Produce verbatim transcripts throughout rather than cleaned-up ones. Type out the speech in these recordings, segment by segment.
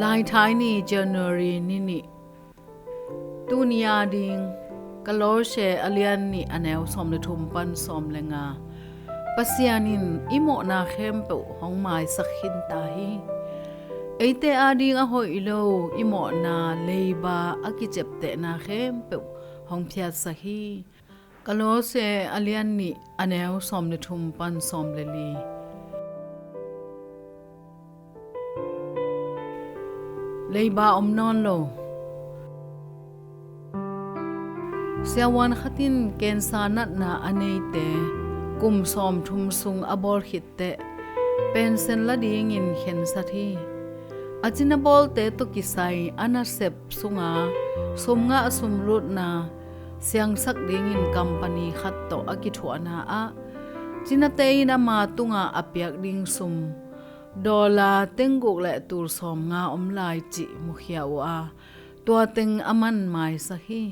Laithai ni, January ni nih. Tuni ading, Kolose a lian nih, a neu sawm le thum pan sawm le nga. Pasian in i mawhna khempeuh hong maisak khinta hi. Eite ading a hoih lo i mawhna, leiba a kiceptehna khempeuh hong phiatsak hi. Kolose a lian nih, a neu sawm le thum pan sawm le li. Leiba om nawn lo. Siavuan khat in cancer natna a neite kum sawmthum sung a bawl khit teh pension la dingin khensat hi. A cina bawlte tawh kisai a nasep sunga sum ngah sum lutna siangsak dingin company khat tawh a kithuahna ah, cinate in ama tunga a piak ding sum dollar tengguk le tul sawmnga om lai cih mukhia uh a, tua teng a man maisak hi.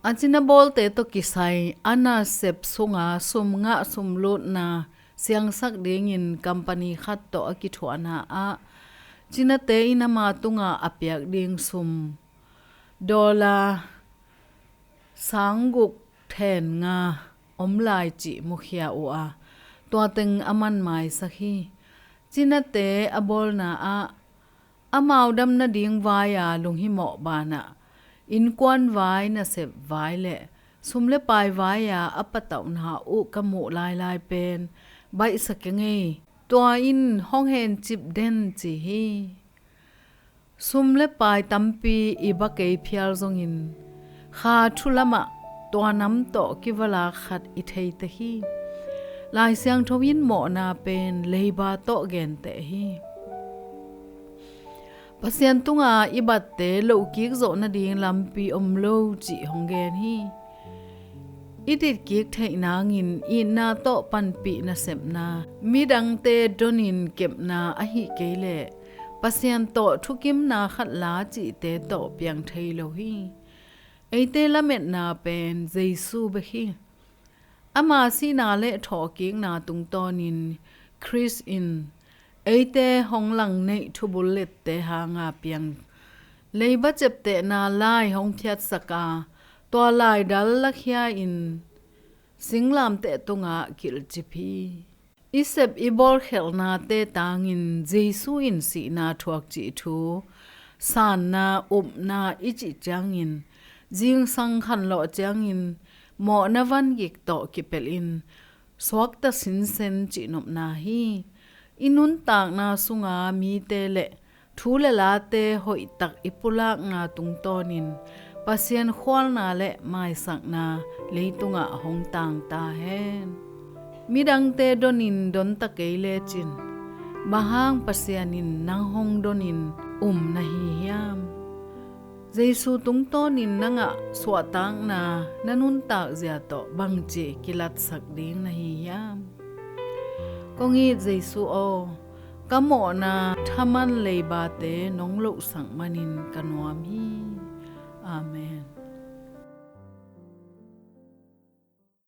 A cina bawlte tawh kisai a nasep sunga sum ngah sum lutna siangsak dingin company khat tawh a kithuahna ah, cinate in ama tunga a piak ding sum dollar sangguk then nga om lai cih mukhia uh a, tua teng a man maisak hi. Cinate a bawlna ah, amau dam nading vai-a lunghimawh banah, innkuan vai, nasep vai le sum le pai vai-a a patauhna uh ka muh lailai pen baihsa keng ei. Tua in hong hencip den ci hi. Sum le pai tampi i ba kei phial zongin, kha thu lamah tua nam tawh kivalak khat i thei tek hi. Lai Siangtho in mawhna pen leiba tawh genteh hi. Pasian tunga i batte lohkik zawh nading lampi om lo cih hong gen hi. I ditkik theih nangin itna tawh panpih nasepna, midangte donin kepna ahih kei leh Pasian tawh thukimna khat la cihte tawh piang thei lo hi. Eite lametna pen Jesu bek hi. Ama sihna le thawhkikna tungtawnin Khrist in eite hong langneih thubul lette hanga piang leiba ceptehna lai hong phiatsak a, tua laidal lakhia-in singlamteh tungah kilhcip hi. I sep i bawlkhelhnate tangin Jesu in sihna thuak cih thu, sanna, upna i cih ciangin, zingsang khanlawh ciangin mawhna vangik tawh kipelhin suakta sinsen cihnopna hi. I nuntakna sunga mite le thu le late hoihtak i pulakna tungtawnin Pasian khualna le maisakna leitungah hong tang ta hen. Midangte donin donta kei lecin, bang hang Pasian in nang hong donin um na hi hiam? Jesu tungtawnin na ngah suahtakna na nuntakzia tawh bangci kilatsak ding na hi hiam? Kong it Jesu aw, ka mawhna thaman leibate nong lohsak manin ka nuam hi. Amen.